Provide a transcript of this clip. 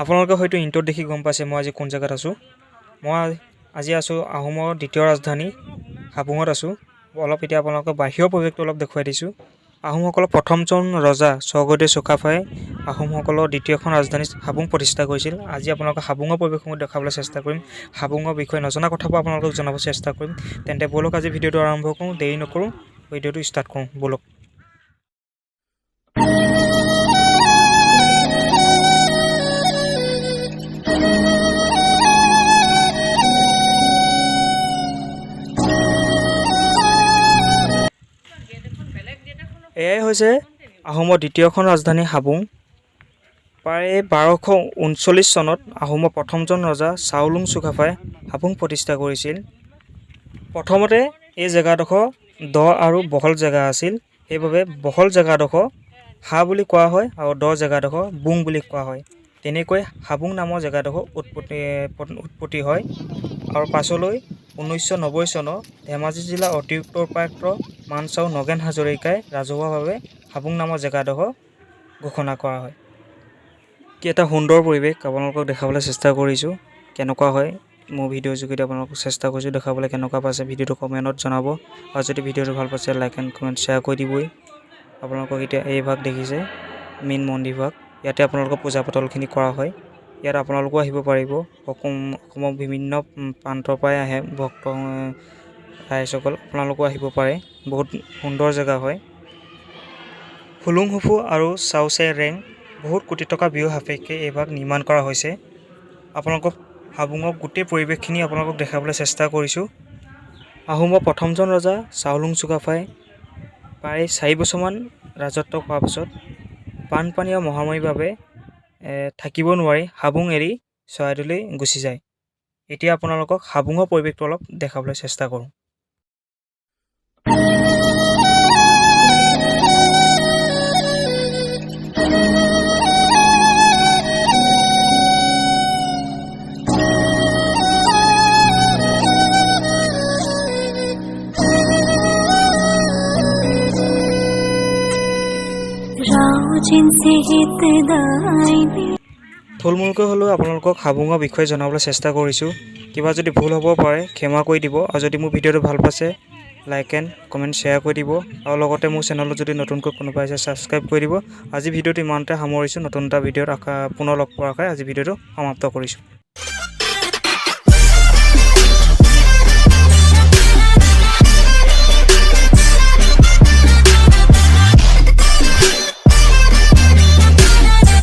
আপোনালোকে হয়তো ইণ্ট্ৰ'ত দেখি গম পাইছে মই আজি কোন জেগাত আছোঁ। মই আজি আছোঁ আহোমৰ দ্বিতীয় ৰাজধানী হাবুঙত আছোঁ। অলপ এতিয়া আপোনালোকক বাহিৰৰ পৰিৱেশটো অলপ দেখুৱাই দিছোঁ। আহোমসকলৰ প্ৰথমজন ৰজা স্বৰ্গদেউ চুকাফাই আহোমসকলৰ দ্বিতীয়খন ৰাজধানী হাবুং প্ৰতিষ্ঠা কৰিছিল। আজি আপোনালোকক হাবুঙৰ পৰিৱেশসমূহ দেখাবলৈ চেষ্টা কৰিম। হাবুঙৰ বিষয়ে নজনা কথাবোৰ আপোনালোকক জনাব চেষ্টা কৰিম। তেন্তে ব'লক, আজি ভিডিঅ'টো আৰম্ভ কৰোঁ। দেৰি নকৰোঁ, ভিডিঅ'টো ষ্টাৰ্ট কৰোঁ ব'লক। এয়াই হৈছে আহোমৰ দ্বিতীয়খন ৰাজধানী হাবুং। প্ৰায় 1239 চনত আহোমৰ প্ৰথমজন ৰজা চাওলুং চুকাফাই হাবুং প্ৰতিষ্ঠা কৰিছিল। প্ৰথমতে এই জেগাডোখৰ দ আৰু বহল জেগা আছিল। সেইবাবে বহল জেগাডোখৰ হা বুলি কোৱা হয় আৰু দ জেগাডোখৰ বুং বুলি কোৱা হয়। তেনেকৈ হাবুং নামৰ জেগাডোখৰ উৎপত্তি হয় আৰু পাছলৈ 1990 চনত ধেমাজি জিলাৰ অতিৰিক্ত উপায়ুক্ত মানচাও নগেন হাজৰিকাই ৰাজহুৱাভাৱে হাবুং নামৰ জেগাডোখৰ ঘোষণা কৰা হয়। কি এটা সুন্দৰ পৰিৱেশ আপোনালোকক দেখাবলৈ চেষ্টা কৰিছোঁ। কেনেকুৱা হয় মোৰ ভিডিঅ'ৰ যোগেদি আপোনালোকক চেষ্টা কৰিছোঁ দেখাবলৈ। কেনেকুৱা পাইছে ভিডিঅ'টো কমেণ্টত জনাব আৰু যদি ভিডিঅ'টো ভাল পাইছে, লাইক এণ্ড কমেণ্ট শ্বেয়াৰ কৰি দিবই। আপোনালোকক এতিয়া এই ভাগ দেখিছে, মেইন মন্দিৰভাগ। ইয়াতে আপোনালোকৰ পূজা পাতলখিনি কৰা হয়। ইয়াত আপোনালোকো আহিব পাৰিব। অসমৰ বিভিন্ন প্ৰান্তৰ পৰাই আহে ভক্ত ৰাইজসকল। আপোনালোকো আহিব পাৰে। বহুত সুন্দৰ জেগা হয়। হুলুংহুফু আৰু চাওচে ৰেং বহুত কোটি টকা ব্যয় সাপেক্ষে এইভাগ নিৰ্মাণ কৰা হৈছে। আপোনালোকক হাবুঙৰ গোটেই পৰিৱেশখিনি আপোনালোকক দেখাবলৈ চেষ্টা কৰিছোঁ। আহোমৰ প্ৰথমজন ৰজা চাওলুং চুকাফাই প্ৰায় 4 বছৰমান ৰাজত্ব কৰাৰ পাছত বানপানী আৰু মহামাৰীৰ বাবে থাকিব নোৱাৰি হাবুং এৰি চৰাইদেউলৈ গুচি যায়। এতিয়া আপোনালোকক হাবুঙৰ পৰিৱেশটো অলপ দেখাবলৈ চেষ্টা কৰোঁ। राव जिनसे हित दायने। থুলমূলকৈ হ'লেও আপোনালোকক হাবুঙৰ বিষয়ে জনাবলৈ চেষ্টা কৰিছোঁ। কিবা যদি ভুল হ'ব পাৰে, ক্ষমা কৰি দিব। আৰু যদি মোৰ ভিডিঅ'টো ভাল পাইছে, লাইক এণ্ড কমেণ্ট শ্বেয়াৰ কৰি দিব আৰু লগতে মোৰ চেনেলত যদি নতুনকৈ কোনোবা আহিছে, ছাবস্ক্ৰাইব কৰি দিব। আজি ভিডিঅ'টো ইমানতে সামৰিছোঁ। নতুন এটা ভিডিঅ'ত আশা পুনৰ লগ পোৱাৰ আশাৰে আজি ভিডিঅ'টো সমাপ্ত কৰিছোঁ।